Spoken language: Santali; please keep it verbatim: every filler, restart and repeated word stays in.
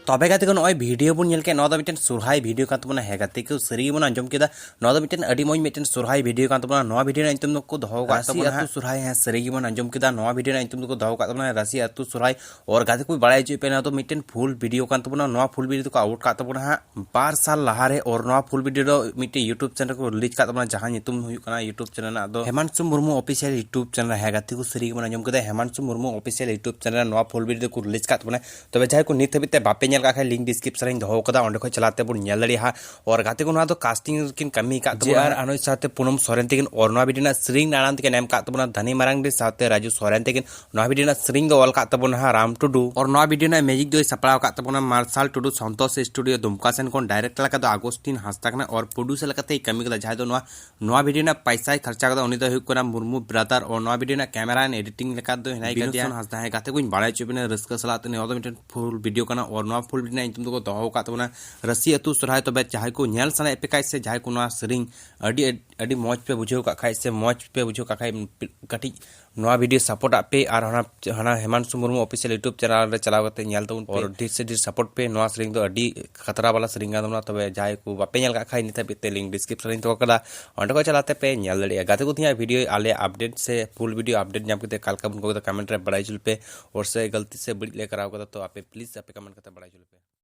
ᱛᱚᱵᱮ ᱜᱟᱛᱮ ᱠᱚ, ᱱᱚᱜᱼᱚᱭ ᱵᱷᱤᱰᱤᱭᱳ ᱵᱚᱱ ᱧᱮᱞ ᱠᱮᱫ, ᱱᱚᱣᱟ ᱫᱚ ᱢᱤᱫᱴᱮᱱ ᱥᱚᱨᱦᱟᱭ ᱵᱷᱤᱰᱤᱭᱳ ᱠᱟᱱ ᱛᱟᱵᱚᱱᱟ᱾ ᱦᱮᱸ ᱜᱟᱛᱮ ᱠᱚ, ᱥᱟᱹᱨᱤ ᱜᱮᱵᱚᱱ ᱟᱸᱡᱚᱢ ᱠᱮᱫᱟ, ᱱᱚᱣᱟ ᱫᱚ ᱢᱤᱫᱴᱮᱱ ᱟᱹᱰᱤ ᱢᱚᱡᱽ ᱢᱤᱫᱴᱮᱱ ᱥᱚᱨᱦᱟᱭ ᱵᱷᱤᱰᱤᱭᱳ ᱠᱟᱱ ᱛᱟᱵᱚᱱᱟ᱾ ᱱᱚᱣᱟ ᱵᱷᱤᱰᱤᱭᱳ ᱨᱮᱱᱟᱜ ᱧᱩᱛᱩᱢ ᱫᱚᱠᱚ ᱫᱚᱦᱚ ᱟᱠᱟᱫ ᱨᱟᱥᱤ ᱛᱟᱵᱚᱱᱟ ᱟᱹᱛᱩ ᱦᱟᱸᱜ ᱥᱚᱨᱦᱟᱭ᱾ ᱦᱮᱸ, ᱥᱟᱹᱨᱤ ᱜᱮᱵᱚᱱ ᱟᱸᱡᱚᱢ ᱠᱮᱫᱟ, ᱱᱚᱣᱟ ᱵᱷᱤᱰᱤᱭᱳ ᱨᱮᱱᱟᱜ ᱧᱩᱛᱩᱢ ᱫᱚᱠᱚ ᱫᱚᱦᱚ ᱟᱠᱟᱫ ᱛᱟᱵᱚᱱᱟ ᱨᱟᱥᱤ ᱟᱹᱛᱩ ᱥᱚᱨᱦᱟᱭ᱾ ᱟᱨ ᱜᱟᱛᱮ ᱠᱚ, ᱵᱟᱲᱟᱭ ᱦᱚᱪᱚᱭᱮᱫ ᱯᱮ, ᱱᱚᱣᱟ ᱫᱚ ᱢᱤᱫᱴᱮᱱ ᱯᱷᱩᱞ ᱵᱷᱤᱰᱤᱭᱳ ᱠᱟᱱ ᱛᱟᱵᱚᱱᱟ᱾ ᱱᱚᱣᱟ ᱯᱷᱩᱞ ᱵᱷᱤᱰᱤᱭᱳ ᱫᱚᱠᱚ ᱟᱣᱩᱴ ᱠᱟᱜ ᱛᱟᱵᱚᱱᱟ ᱦᱟᱸᱜ ᱵᱟᱨ ᱥᱟᱞ ᱞᱟᱦᱟᱨᱮ᱾ ᱟᱨ ᱱᱚᱣᱟ ᱯᱷᱩᱞ ᱵᱷᱤᱰᱤᱭᱳ ᱫᱚ ᱢᱤᱫᱴᱮᱱ YouTube ᱪᱮᱱᱮᱞ ᱨᱮᱠᱚ ᱨᱤᱞᱤᱡᱽ ᱠᱟᱜ ᱛᱟᱵᱚᱱᱟ, ᱡᱟᱦᱟᱸ ᱧᱩᱛᱩᱢ ᱦᱩᱭᱩᱜ ᱠᱟᱱᱟ YouTube ᱪᱮᱱᱮᱞ ᱨᱮᱱᱟᱜ ᱫᱚ ᱦᱮᱢᱟᱱᱥᱩ ᱢᱩᱨᱢᱩ ᱚᱯᱷᱤᱥᱤᱭᱟᱞ YouTube ᱪᱮᱱᱮᱞ᱾ ᱦᱮᱸ ᱜᱟᱛᱮ ᱠᱚ, ᱥᱟᱹᱨᱤ ᱜᱮᱵᱚᱱ ᱟᱸᱡᱚᱢ ᱠᱮᱫᱟ, ᱦᱮᱢᱟᱱᱥᱩ ᱢᱩᱨᱢᱩ ᱚᱯᱷᱤᱥᱤᱭᱟᱞ YouTube ᱪᱮᱱᱮᱞ ᱨᱮ ᱱᱚᱣᱟ ᱯᱷᱩᱞ ᱵᱷᱤᱰᱤᱭᱳ ᱫᱚᱠᱚ ᱨᱤᱞᱤᱡᱽ ᱠᱟᱜ ᱛᱟᱵᱚᱱᱟ᱾ ᱛᱚᱵᱮ ᱡᱟᱦᱟᱸᱭ ᱠᱚ ᱱᱤᱛ ᱦᱟᱹᱵᱤᱡ ᱛᱮ ᱵᱟᱯᱮ ᱧᱮᱞ ᱠᱟᱜ ᱠᱷᱟᱡ, ᱞᱤᱝᱠ ᱰᱤᱥᱠᱨᱤᱯᱥᱚᱱ ᱨᱤᱧ ᱫᱚᱦᱚ ᱠᱟᱫᱟ, ᱚᱸᱰᱮ ᱠᱷᱚᱱ ᱪᱟᱞᱟᱣ ᱛᱮ ᱵᱚᱱ ᱧᱮᱞ ᱫᱟᱲᱮᱭᱟᱜᱼᱟ᱾ ᱟᱨ ᱜᱟᱛᱮ ᱠᱚ, ᱱᱚᱣᱟ ᱫᱚ ᱠᱟᱥᱴᱤᱝ ᱨᱮᱠᱤᱱ ᱠᱟᱹᱢᱤ ᱠᱟᱜ ᱛᱟᱵᱚᱱᱟ᱾ ᱟᱨ ᱟᱱᱚᱡ ᱥᱟᱶᱛᱮ ᱯᱩᱱᱚᱢ ᱥᱚᱨᱮᱱ ᱛᱟᱹᱠᱤᱱ᱾ ᱟᱨ ᱱᱚᱣᱟ ᱵᱷᱤᱰᱤᱭᱳ ᱨᱮᱱᱟᱜ ᱥᱮᱨᱮᱧ ᱟᱲᱟᱝ ᱛᱮᱠᱤᱱ ᱮᱢ ᱠᱟᱜ ᱛᱟᱵᱚᱱᱟ ᱫᱷᱟᱱᱤ ᱢᱟᱨᱟᱝᱰᱤ ᱥᱟᱶᱛᱮ ᱨᱟᱡᱩ ᱥᱚᱨᱮᱱ ᱛᱟᱹᱠᱤᱱ᱾ ᱱᱚᱣᱟ ᱵᱷᱤᱰᱤᱭᱳ ᱨᱮᱱᱟᱜ ᱥᱮᱨᱮᱧ ᱫᱚ ᱚᱞ ᱠᱟᱜ ᱛᱟᱵᱚᱱᱟ ᱦᱟᱸᱜ ᱨᱟᱢ ᱴᱩᱰᱩ᱾ ᱟᱨ ᱱᱚᱣᱟ ᱵᱷᱤᱰᱤᱭᱳ ᱨᱮᱱᱟᱜ ᱢᱤᱭᱩᱡᱤᱠ ᱫᱚᱭ ᱥᱟᱯᱲᱟᱣ ᱠᱟᱜ ᱛᱟᱵᱚᱱᱟ ᱢᱟᱨᱥᱟᱞ ᱴᱩᱰᱩ ᱥᱚᱱᱛᱳᱥ ᱥᱴᱩᱰᱤᱭᱳ ᱫᱩᱢᱠᱟ ᱥᱮᱱ ᱠᱷᱚᱱ᱾ ᱰᱟᱭᱨᱮᱠᱴ ᱞᱮᱠᱟ ᱫᱚ ᱟᱜᱚᱥᱴᱤᱱ ᱦᱟᱸᱥᱫᱟ ᱠᱟᱱᱟ᱾ ᱟᱨ ᱯᱨᱚᱰᱭᱩᱥᱟᱨ ᱞᱮᱠᱟᱛᱮ ᱠᱟᱹᱢᱤ ᱠᱟᱫᱟ, ᱡᱟᱦᱟᱸᱭ ᱫᱚ ᱱᱚᱣᱟ ᱱᱚᱣᱟ ᱵᱷᱤᱰᱤᱭᱳ ᱨᱮᱱᱟᱜ ᱯᱟᱭᱥᱟᱭ ᱠᱷᱚᱨᱪᱟ ᱠᱟᱫᱟ, ᱩᱱᱤ ᱫᱚ ᱦᱩᱭᱩᱜ ᱠᱟᱱᱟ ᱢᱩᱨᱢᱩ ᱵᱨᱟᱫᱟᱨ᱾ ᱟᱨ ᱱᱚᱣᱟ ᱵᱷᱤᱰᱤᱭᱳ ᱨᱮᱱᱟᱜ ᱠᱮᱢᱮᱨᱟ ᱮᱱᱰ ᱮᱰᱤᱴᱤᱝ ᱞᱮᱠᱟ ᱫᱚ ᱦᱮᱱᱟᱭ ᱠᱟᱫᱮᱭᱟ ᱦᱟᱸᱥᱫᱟ᱾ ᱦᱮᱸ ᱜᱟᱛᱮ ᱠᱚᱧ ᱵᱟᱲᱟᱭ ᱦᱚᱪᱚᱭᱮᱫ ᱵᱮᱱᱟ ᱨᱟᱹᱥᱠᱟᱹ ᱥᱟᱞᱟᱜ ᱛᱮ, ᱱᱚᱣᱟ ᱫᱚ ᱢᱤᱫᱴᱮᱱ ᱯᱷᱩᱞ ᱵᱷᱤᱰᱤᱭᱳ ᱠᱟᱱᱟ᱾ ᱟᱨ ᱱᱚᱣᱟ ᱯᱷᱩᱞ ᱵᱷᱤᱰᱤᱭᱳ ᱨᱮᱱᱟᱜ ᱧᱩᱛᱩᱢ ᱫᱚᱠᱚ ᱫᱚᱦᱚ ᱟᱠᱟᱫ ᱛᱟᱵᱚᱱᱟ ᱨᱟᱹᱥᱤ ᱟᱹᱛᱩ ᱥᱚᱨᱦᱟᱭ᱾ ᱛᱚᱵᱮ ᱡᱟᱦᱟᱸᱭ ᱠᱚ ᱧᱮᱞ ᱥᱟᱱᱟᱭᱮᱫ ᱯᱮ ᱠᱷᱟᱡ ᱥᱮ ᱡᱟᱦᱟᱸᱭ ᱠᱚ ᱱᱚᱣᱟ ᱥᱮᱨᱮᱧ ᱟᱹᱰᱤ, ᱟᱹᱰᱤ ᱢᱚᱡᱽ ᱯᱮ ᱵᱩᱡᱷᱟᱹᱣ ᱠᱟᱜ ᱠᱷᱟᱡ ᱥᱮ ᱢᱚᱡᱽ ᱯᱮ ᱵᱩᱡᱷᱟᱹᱣ ᱠᱟᱜ ᱠᱷᱟᱡ, ᱠᱟᱹᱴᱤᱡ ᱱᱚᱣᱟ ᱵᱷᱤᱰᱤᱭᱳ ᱥᱟᱯᱳᱨᱴ ᱟᱜ ᱯᱮ᱾ ᱟᱨ ᱦᱟᱱᱟ, ᱦᱟᱱᱟ ᱦᱮᱢᱟᱱᱥᱩ ᱢᱩᱨᱢᱩ ᱚᱯᱷᱤᱥᱤᱭᱟᱞ YouTube ᱪᱮᱱᱮᱞ ᱨᱮ ᱪᱟᱞᱟᱣ ᱠᱟᱛᱮ ᱧᱮᱞ ᱛᱟᱵᱚᱱ ᱯᱮ᱾ ᱟᱨ ᱰᱷᱮᱨ ᱥᱮ ᱰᱷᱮᱨ ᱥᱟᱯᱳᱨᱴ ᱯᱮ᱾ ᱱᱚᱣᱟ ᱥᱮᱨᱮᱧ ᱫᱚ ᱟᱹᱰᱤ ᱠᱷᱟᱛᱨᱟ ᱵᱟᱞᱟ ᱥᱮᱨᱮᱧ ᱠᱟᱱ ᱛᱟᱵᱚᱱᱟ᱾ ᱛᱚᱵᱮ ᱡᱟᱦᱟᱸᱭ ᱠᱚ ᱵᱟᱯᱮ ᱧᱮᱞ ᱠᱟᱜ ᱠᱷᱟᱡ, ᱱᱤᱛ ᱦᱟᱹᱵᱤᱡ ᱛᱮ ᱞᱤᱝᱠ ᱰᱤᱥᱠᱨᱤᱯᱥᱚᱱ ᱨᱤᱧ ᱫᱚᱦᱚ ᱠᱟᱫᱟ, ᱚᱸᱰᱮ ᱠᱷᱚᱱ ᱪᱟᱞᱟᱣ ᱛᱮ ᱯᱮ ᱧᱮᱞ ᱫᱟᱲᱮᱭᱟᱜᱼᱟ᱾ ᱜᱟᱛᱮ ᱠᱚ, ᱛᱮᱦᱮᱧᱟᱜ ᱵᱷᱤᱰᱤᱭᱳ ᱟᱞᱮᱭᱟᱜ ᱟᱯᱰᱮᱴ ᱥᱮ ᱯᱷᱩᱞ ᱵᱷᱤᱰᱤᱭᱳ ᱟᱯᱰᱮᱴ ᱧᱟᱢ ᱠᱟᱛᱮ ᱚᱠᱟ ᱞᱮᱠᱟ ᱵᱚᱱ ᱠᱚᱭ ᱠᱟᱫᱟ, ᱠᱚᱢᱮᱱᱴ ᱨᱮ ᱵᱟᱲᱟᱭ ᱦᱚᱪᱚ ᱞᱮᱯᱮ᱾ ᱟᱨ ᱥᱮ ᱜᱟᱹᱞᱛᱤ ᱥᱮ ᱵᱟᱹᱲᱤᱡ ᱞᱮ ᱠᱚᱨᱟᱣ ᱠᱟᱫᱟ, ᱛᱚ ᱟᱯᱮ ᱯᱞᱤᱡ ᱟᱯᱮ ᱠᱚᱢᱮᱱᱴ ᱠᱟᱛᱮ ᱵᱟᱲᱟᱭ ᱦᱚᱪᱚ ᱞᱮᱯᱮ᱾